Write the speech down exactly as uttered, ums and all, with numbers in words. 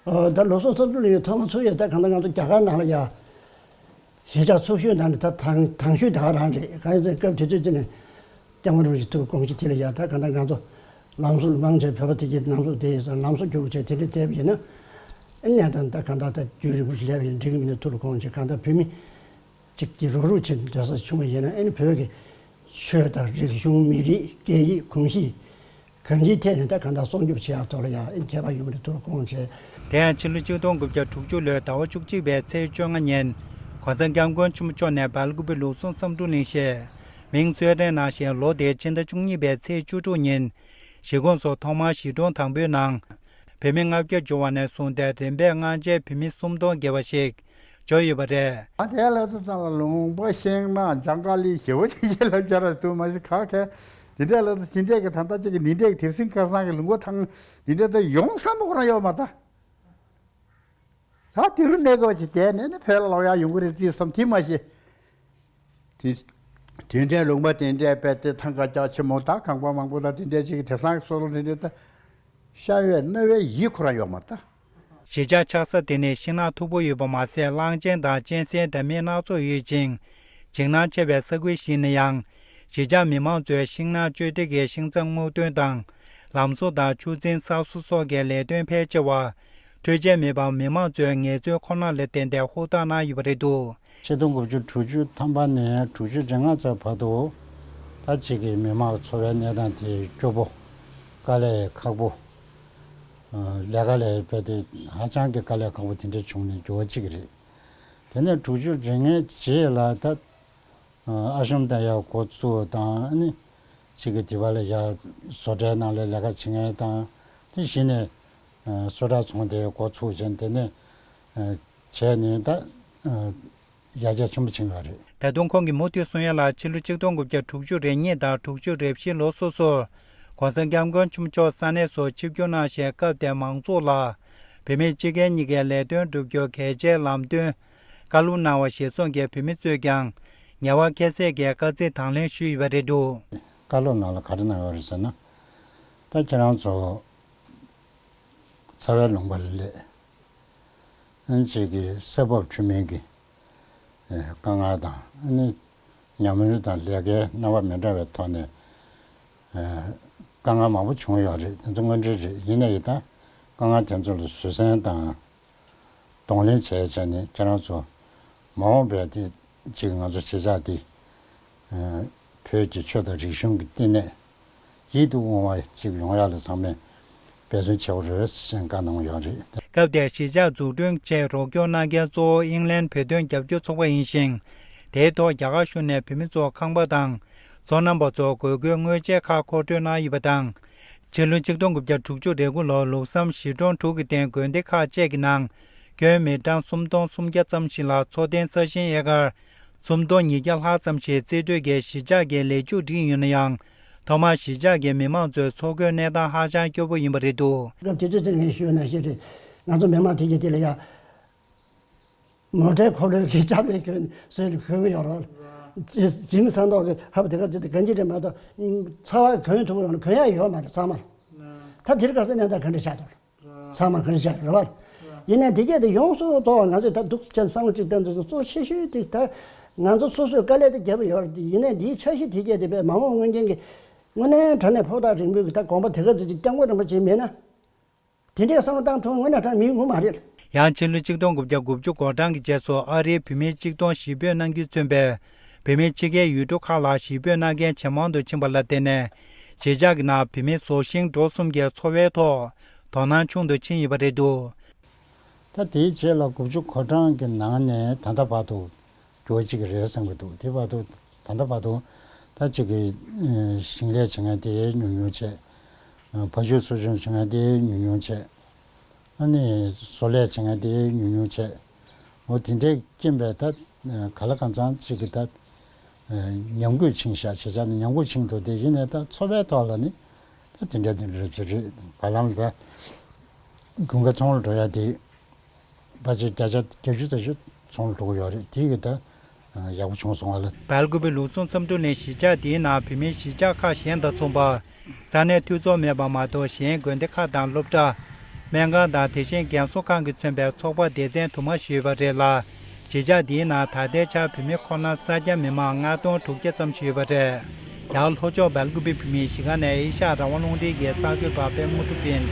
ཨ། ད་ལུགས་ཟུང་བརྩམས་སྒྲུང་ལ་ཡང་ཐོག་མ་ཚུགས་ཡས། ད་གང་ལྟར་ང་ཚོ་རྒྱ་གར་ནང་ལ་ཡ་གཞིས་ཆགས་ཚུགས་ཤོས་ནང་ནས་ད་དང་དང་ཤོས་དེ་ག་རང་རེད། གང་ཡིན་ཟེར་ན་སྐབས་དེ་དུས་དེ་ནས་སྐྱབས་མགོན་རིན་པོ་ཆེ་ཐུགས་དགོངས་བཞེས་དེ་ལ་ཡ། ད་གང་ལྟར་ང་ཚོ་ལམ་བཟོ་མང་ཆེ་བོད་པ་དེ་གའི་ལམ་བཟོ་དེ་ཡིན་ཙང་ལམ་བཟོ་རྒྱུགས་བྱས་དེ་འདྲ་བལྟས་པ་ཡིན་ན། ཨ་ནི་ད་ད་གང་ལྟར་ད་རྒྱུན་རིང་པོ་ཞིག་སླེབས་ཡིན་འགྲིག་གི་མིན་ན། ཐུགས་ལ་དགོངས་བྱས། གང་ལྟར་བོད་མི་གཅིག་གི་རོགས་རོགས་བྱེད་སྡོད་ས་བྱུང་བ་ཡིན་ན། ཨ་ནི་བོད་ཀྱི་ཆོས་དང་རིག་གཞུང་། མི་རིགས། སྐད་ཡིག། གོམས་གཤིས། གང་ཅིའི་ཐད་ནས་ད་གང་ལྟར་སྲུང་སྐྱོབ་བྱེད་ཡག་ཐོག་ལ་ཡང་ཨེ་ཁྱད་པར་ཡོང་གི་རེད། ཐུགས་ལ་དགོངས་བྱས། དེ་ཡང་ཕྱི་ལོ་ཆིག་སྟོང་དགུ་བརྒྱ་དྲུག་ཅུ་ལོའི་ཟླ་བ་བཅུ་གཅིག་པའི་ཚེས་བཅོ་ལྔ་ཉིན། གོང་ས་སྐྱབས་མགོན་ཆེན་པོ་མཆོག་ནས་སྦེལ་ཀོབ་པའི་ལུགས་ཟུང་བརྩམས་སྒྲུང་གླེང་གཞས་མིང་གསོལ་རས་གནང་ཞིང་། ལོ་དེའི་ཕྱི་ཟླ་བཅུ་གཉིས་པའི་ཚེས་བཅུ་དྲུག་ཉིན། གཞིས་ཁོངས་སུ་ཐོག་མར་གཞིས་གྲོང་དང་པོའི་ནང་བོད་མི་ལྔ་བརྒྱ་འབྱོར་བ་ནས་བཟུང་སྟེ། རིམ་པས་སྔ་རྗེས་བོད་མི་སུམ་སྟོང་བརྒལ་བ་ཞིག་འབྱོར་ཡོད་པ་རེད། ཨ། དེ་ལ་ད་ཚང་ལ་ལུང་པ་ཤིང་ནགས་ལྗང་ཁ་ལི་ཞེ་བོ་ཅིག་ལབ་རྒྱུ་ར་འདུག་མ་གཞི་ག་གེ། འདི་འདྲ་ལ་ད་དེ་འདྲས་ཀྱི་ད་ལྟ་ཅིག་གི་འདི་འདྲས་ཀྱི་དེ་སྲིང་དཀར་བཟང་གི་ལུང་པ་ཐང་འདི་འདྲས་ད་ཡོང་བསམ་པ་ཁོ་རང་ཡོད་མ་ད། ད་དེ་རུ་གནས་དགོས་ཅིག་བསྡད་ནས་ནི་བོད་ལ་ལོག་ཡག་ཡོང་གི་རེད་བརྩིས་སམ་དེ་མ་གཞི། དེ་དེ་འདྲའི་ལུང་པ་དེ་འདྲའི་དཔེ་དེ་ཐང་ག་རྒྱག་ཆེ་མོ་ད་གངས་པ་མང་པོ་ད་དེ་འདྲའི་ཅིག་གི་དེང་སང་གི་སོ་ལོ་དེ་འདྲའི་ད་ཤ་བའི་རྣ་བའི་ཡིད་ཁོ་རང་ཡོད་མ་ད། གཞིས་ཆགས་ཆགས་ས་དེ་ནི་ཤིང་ནགས་མཐུག་པོ་ཡོད་པ་མ་ཟད། གླང་ཆེན་དང་གཅན་གཟན་འདྲ་མིན་སྣ་ཚོགས་ཡོད་ཅིང་། འཇིགས་སྣང་ཆེ་བའི་ས་ཁུལ་ཞིག་ཡིན་ན་ཡང་། གཞིས་ཆགས་མི་མང་ཚོས་ཤིང་ནགས་གཅོད་འབྲེག་གིས་ཤིང་ཚང་སྔོག་འདོན་དང་། ལམ་བཟོ་དང་ཆུ་འཛིན་གསར་བཟོ་སོགས་ཀྱི་ལས་དོན་ཕལ་ཆེ་བ། འཕྲུལ་ཆས་མེད་པར་མི་མང་ཚོའི་ངལ་རྩོལ་ཁོ་ན་ལ་བརྟེན་ཏེ་ཧུར་ཐག་གནང་ཡོད་པ་རེད་འདུག། ཆིག་སྟོང་དགུ་བརྒྱ་དྲུག་ཅུ་ཐམ་པ་ནས་དྲུག་ཅུ་རེ་ལྔ་ཙམ་བར་དུ་ད་ཅིག་གི་མི་མང་འཚོ་བའི་གནས་སྟངས་དེ་སྐྱོ་པོ། དཀའ་ལས་ཁག་པོ། ལས་ཀ་ལས་དཔེ་དེ་ཧ་ཅང་གི་དཀའ་ལས་ཁག་པོ་དེ་འདྲ་བྱུང་ནས་འགྱུར་བ་གཅིག་རེད། དེ་ནས་དྲུག་ཅུ་རེ་ལྔའི་རྗེས་ལ་ད་ཨ་ཤོམ་དང་ཡར་འགོ་བཙུགས་དང་། ཨ་ནི་གཅིག་གི་དེ་བ་ལ་ཡར་བཟོ་གྲྭའི་ནང་ལ་ལས་ཀ་བྱེད་མཁན་དང་། དེ་གཞི་ནས་སོ་ཊར་ཚོང་དེ་འགོ་ཚུགས་བྱས། དེ་ནས་བྱས་ནས་ད་ཡར་རྒྱས་ཆེན་པོ་ཕྱིན་ཡོད་རེད། ད་དུང་ཁོང་གིས་མུ་མཐུད་གསུང་ཡ་ལ། ཕྱི་ལོ་ཆིག་སྟོང་དགུ་བརྒྱ་དྲུག་ཅུ་རེ་གཉིས་དང་དྲུག་ཅུ་རེ་བཞི་ལོ་སོ་སོར་༸གོང་ས་༸སྐྱབས་མགོན་ཆེན་པོ་མཆོག་ས་གནས་སུ་ཆིབས་བསྒྱུར་གནང་ཞིང་། སྐབས་དེར་མང་ཚོགས་ལ་བོད་མིའི་སྤྱི་སྒེར་གཉིས་ཀའི་ལས་དོན་བསྒྲུབ་རྒྱུར་གལ་ཆེའི་ལམ་སྟོན་བཀའ་སློབ་གནང་བ་གཞིར་བཟུང་གིས། བོད་མི་ཚོས་ཀྱང་ངལ་བ་ཁྱད་བསད་ཀྱིས་དཀའ་ཚེགས་དང་ལེན་ཞུས་ཡོད་པ་རེད་འདུག། བཀའ་སློབ་ནང་ལ་ག་རེ་གནང་ཡོད་རེད་ཟེར་ན། ད་ཁྱེད་རང་ཚོ་ཚ་བའི་ལུང་པ་ལ་སླེབས། ཨ་ནི་ཅིག་གི་ས་བབ་འཁྲུལ་མིན་གྱི་དཀའ་ངལ་དང་། ཨ་ནི་ཉམས་མྱོང་དང་ལས་ཀའི་རྣམ་པ་མི་འདྲ་བའི་ཐོག་ནས་དཀའ་ངལ་མང་པོ་བྱུང་ཡོད་རེད། དེ་ཚོ་དངོས་འབྲེལ་རེད། ཡིན་ན་ཡང་ད་དཀའ་ངལ་དེ་ཚོ་ལ་བཟོད་བསྲན་དང་གདོང་ལེན་བྱས་བྱས་ནས། ཁྱེད་རང་ཚོ་མ་འོངས་པའི་དེ་ཅིག་ང་ཚོ་གཞིས་ཆགས་འདི་བོད་ཀྱི་ཆོས་དང་རིག་གཞུང་གི་བསྟི་གནས་ཡིད་དུ་འོང་བ་ཅིག་ཡོང་ཡག་ལ་ཚང་མས་འབད་བརྩོན་བྱེད་དགོས་རེད་ཟེར་བཀའ་གནང་ཡོད་རེད། སྐབས་དེར་གཞིས་ཆགས་འཛུགས་སྐྲུན་ཆེད་རོགས་སྐྱོར་གནང་མཁན་གཙོ་བོ་ཨིང་ལན་བོད་དོན་རྒྱབ་སྐྱོར་ཚོགས་པ་ཡིན་ཞིང་། དེའི་ཐོག་རྒྱ་གར་གཞུང་ནས་བོད་མི་ཚོར་ཁང་པ་དང་སོ་ནམ་པ་ཚོར་དགོས་མཁོའི་དངོས་ཆས་ཁག་མཁོ་སྤྲོད་གནང་ཡོད་པ་དང་། ཕྱི་ལོ་ཆིག་སྟོང་དགུ་བརྒྱ་དྲུག་ཅུ་རེ་དགུ་ལོར་ལུགས་བསམ་གཞིས་གྲོང་དྲུག་གི་སྟེང་དགོན་སྡེ་ཁག་བཅས་ཀྱི་ནང་སྐྱོན་མི་གྲངས་སུམ་སྟོང་སུམ་བརྒྱ་ཙམ་ཞིག་ལ་འཚོ་རྟེན་ས་ཞིང་ཨེ་ཀར་སུམ་སྟོང་ཉིས་བརྒྱ་ལྷག་ཙམ་ཞིག་རྩིས་སྤྲོད་ཀྱིས་གཞིས་ཆགས་ཀྱི་ལས་རྒྱུ་སྒྲིག་ཡོད་ན་ཡང་། ཐོག་མར་གཞིས་ཆགས་ཀྱི་མི་མང་ཚོའི་འཚོ་གོས་གནས་སྟངས་ཧ་ཅང་སྐྱོ་པོ་ཡིན་པ་རེད་འདུག། སྐབས་དེ་དུས་ཚོད་ངས་ཞུས་ན་ཤེས་རེད། ང་ཚོ་མི་མང་དེ་གྱད་དེ་ལ་ཡ། མོ་ཊའི་འཁོར་ལོའི་གི་ལྕགས་ལེབ་གྱོན་ཟེར་གྱོན་གྱི་ཡོད་རེད། ཇི་ཇིམ་སན་ཏོག་གི་ཧབ་དེ་ག་ཅི་དེ་གན་ཅི་རེད་མ་གཏོགས། ཚ་བ་གྱོན་ཐུབ་ཡོད་ན་གྱོན་ཡ་ཡོད་མ་རེད་ཚང་མ་ལ། ད་དེ་རིང་ཁ་སང་གནས་སྟངས་ག་འདྲ་ཆགས་འདུག། ཚང་མ་ག་འདྲ་ཆགས་ཡོད་རེད་བ། ཡིན་ནའི་དེ་གྱད་དེ་ཡོངས་སུ་རྫོགས་པ་ང་ཚོས་ད་སྡུག་ཅན་བསམ་བློ་གཅིག་བཏོན་དུས་གཙོ་ཆེ་ཤོས་དེ་ད་ང་ཚོ་སོ་སོས་དཀའ་ལས་དེ་བརྒྱབ་ཡོད་རེད། ཡིན་ནའི་འདིའི་འཆར་གཞི་དེ་གྱད་དེ་དཔེ་མ་འོངས་སྔོན་རྐྱེན་གྱི་དངོས་གནས་དྲང་གནས་ཕུགས་ཐག་རིང་པོའི་གི་ད་དགོངས་པ་དེ་ག་ཙམ་ཅིག་སྐྱབས་མགོན་རིན་པོ་ཆེ་མེད་ན། དེ་འདྲའི་བསམ་བློ་བཏང་ཐུབ་དངོས་གནས་དྲང་མི་ཡོང་གི་མ་རེད། ཡང་ཕྱི་ལོ་ཆིག་སྟོང་དགུ་བརྒྱ་དགུ་བཅུ་གོ་གྲངས་ཀྱི་རྗེས་སུ་ཨ་རིའི་བོད་མིའི་གཅིག་སྟོང་གཞིས་སྤོས་གནང་རྒྱུས་མཚོན་པའི་བོད་མིའི་ཕྱི་རྒྱལ་ཡུལ་གྲུ་ཁག་ལ་གཞིས་སྤོས་གནང་མཁན་ཇེ་མང་དུ་ཕྱིན་པ་ལ་བརྟེན་ནས། གཞིས་ཆགས་ཀྱི་ནང་བོད་མི་ཟོག་ཤིང་འབྲོག་གསུམ་གྱི་འཚོ་བའི་ཐོག་དོ་སྣང་ཆུང་དུ་ཕྱིན་ཡོད་པ་རེད་འདུག། ད་དེའི་རྗེས་ལ་དགུ་བཅུ་གོ་གྲངས་ཀྱི་ནང་ནས་ད་ལྟ་བར་དུ་འགྱུར་བ་གཅིག་རེད་བསམ་གྱི་འདུག། དེ་བར་དུ་ད་ལྟ་བར་དུ་ད་གཅིག་གི་ཨ་ཞིང་ལས་བྱེད་མཁན་དེ་ཉུང་ཉུང་བྱས། ཨ་བ་ཕྱུགས་འཚོ་སྐྱོང་བྱེད་མཁན་དེ་ཉུང་ཉུང་བྱས། ཨ་ནི་བཟོ་ལས་བྱེད་མཁན་དེ་ཉུང་ཉུང་བྱས། འོ་དེ་འདྲའི་རྐྱེན་པས་ད་ག་ལ་གང་འཚམ་གཅིག་གི་ད་ཉམས་རྒུད་ཕྱིན་ཤག། བྱས་ཙང་ནི་ཉམས་རྒུད་ཕྱིན་འདུག། དེ་ཡིན་ནའི་ད་འཚོ་བའི་ཐོག་ལ་ནི་ད་དེ་འདྲ་དེ་འདྲ་ཅིག་རེད། བར་ལམ་ལ་ད་དགུན་ཁ་ཚོང་ལ་འགྲོ་ཡ་དེ། པ་ཆེ་བརྒྱ་ཆ་བརྒྱད་ཅུ་ཙམ་ཞིག་ཚོང་ལ་འགྲོ་གི་ཡོད་རེད། དེ་གི་ད་ཡག་པོ་བྱུང་སོང་བ་ལ། སྦེལ་ཀོབ་པའི་ལུགས་ཟུང་བསམ་གྲུབ་གླིང་གཞིས་ཆགས་འདིའི་ནང་བོད་མིའི་གཞིས་ཆགས་ཁག་གཞན་དང་མཚུངས་པར་ས་གནས་འཐུས་ཚོགས་མེད་པ་མ་གཏོགས། གཞན་དགོན་སྡེ་ཁག་དང་སློབ་གྲྭ། སྨན་ཁང་དང་དེ་བཞིན་རྒན་གསོ་ཁང་གིས་མཚོན་པའི་ཚོགས་པ་སྡེ་ཚན་དུ་མ་ཞིག་ཡོད་པ་རེད་ལ། གཞིས་ཆགས་འདིའི་ནང་ད་ལྟའི་ཆར་བོད་མི་ཁོ་ན་གསར་རྒྱ་མི་མང་ལྔ་སྟོང་དྲུག་བརྒྱ་ཙམ་ཞིག་ཡོད་པ་རེད། རྒྱ་གར་ལྷོ་ཕྱོགས་སྦེལ་ཀུ་པེ་བོད་མིའི་གཞིས་ཀ་ནས་ཨེ་ཤ་ཡ་རང་དབང་རླུང་འཕྲིན་གྱི་གསར་འགོད་པ་པད་མ་ཐུབ་ཡིན།